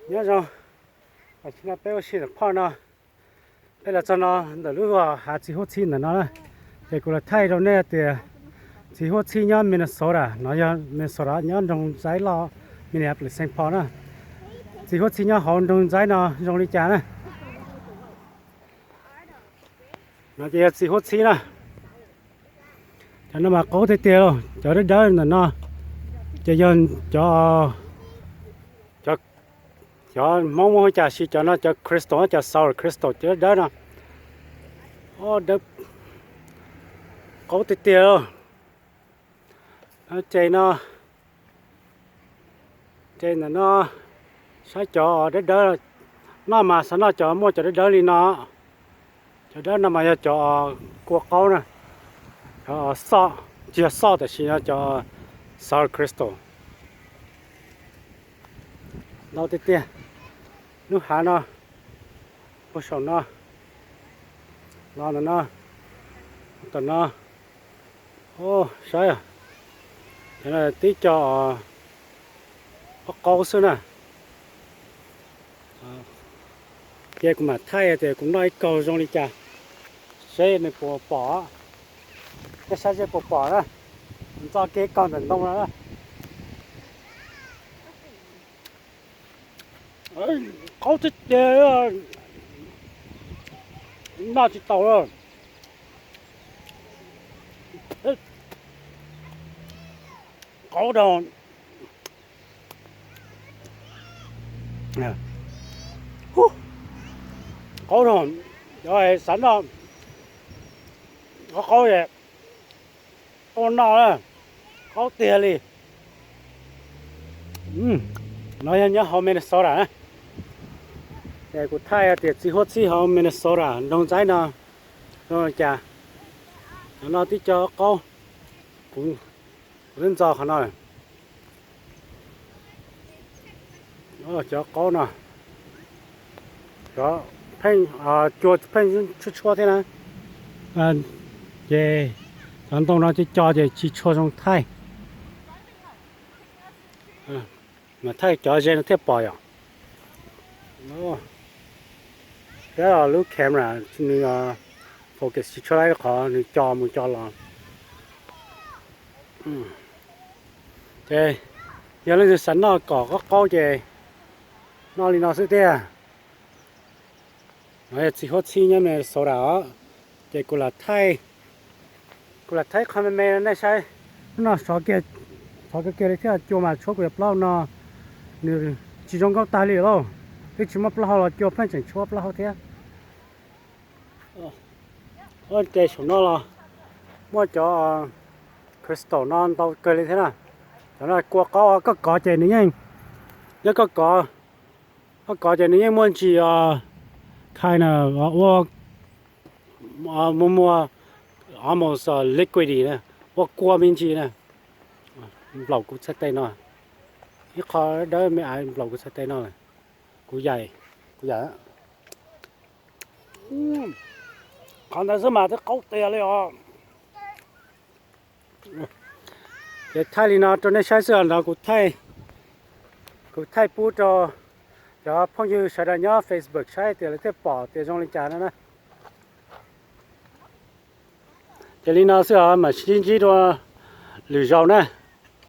Nyob zoo, tam sim no peb ua si ntawm phoj no, peb los txog no ntawm lub hav txiv huab txhib ntawm no na. Ces kuv los thaij rau nej tias txiv huab txhib nyob Minnesota, no yog Minnesota nyob nroog Ntxaib loj Minneapolis Saint Paul na. Txiv huab txhib nyob hauv nroog Ntxaib no zoo li cas na. No ces yog txiv huab txhib na. Cov no mas qaub tiag tiag lauj, cov dawb dawb ntawm no ces yog cov, cov, cov Hmoob muab hu cas si, cov no cov crystal, cov sour crystal, cov dawb dawb no. Dawb, qaub tiag tiag lauj. Ces no, ces ntawm no saib cov dawb dawb, noj mas xav noj cov muaj cov dawb dawb li no. Cov dawb no mas yog cov kua qaub na, cov xoj, tsis yog xoj tab sis yog cov sour crystal. Ntau tiag tiag. Lub hav no, puag saum no, los ntawm no, tom no, saib, tib co qaub qaub xwb na. Ces kuv mam thaij tias kuv noj ib kaug zoo li cas, seb nws puas pom, nej saib seb puas pom na. Ntxo kiag kaug ntawm ntoo no na. Qaub tiag tiag, noj tsis tau lawm. Qaub dhau. Qaub dhau, yog xav noj qaub qaub es tuaj noj na, qaub tiag li. No yog nyob hauv Minnesota na. Ces kuv thaij tias txiv huab txhib hauv Minnesota nroog Ntxaib no zoo li cas. Cov no tib co qaub, kuv, kuv twb ntxo qhov no. Cov qaub no, cov pheej, cua pheej tshuab tshuab thiab na. Ces cov ntoo no ces co ces tsis tshua zoo thaij. Mas thaij cov ze no thiaj pom yom. Peb lub camera nws focus tsis tshua laib qhov nws co mus co los. Ces yog leej twg xav noj kom qaub qaub ces noj li no xwb tiag. No yog txiv huab txhib nyob Minnesota os. Ces kuv lam thaij, kuv lam thaij qhov me me nej saib. Hnub no sov kiag, sov kiag kiag li thiab, cua mas tshuab kuv cov plaub hau no nws tsis zoo nkauj tag li lauj. Twb tsis muaj plaub hau los cua pheej tseem tshuab plaub hau thiab. Ces saum no los muaj cov crystal no ntau kawg li thiab na. Cov no kua qaub, koj kov ces nws yeej, yog koj kov, koj kov ces nws yeej muaj ntsis kind of ua, muaj, muaj almost liquidy na, ua kua me ntsis na. Nplaum kuv txhais tes no, ib qho dawb me ais nplaum kuv txhais tes no lawm. Kuv yaim, kuv yaim. Qhov ntawd xwb mas twb qaub tiag li os. Ces thaij li no rau nej saib xwb os, no kuv thaij, kuv thaij pub rau cov phooj ywg sawv daws nyob Facebook saib tias lawv thiaj pom tias zoo li cas no na. Ces li no xwb os, mam sib ntsib dua lwm zaus na.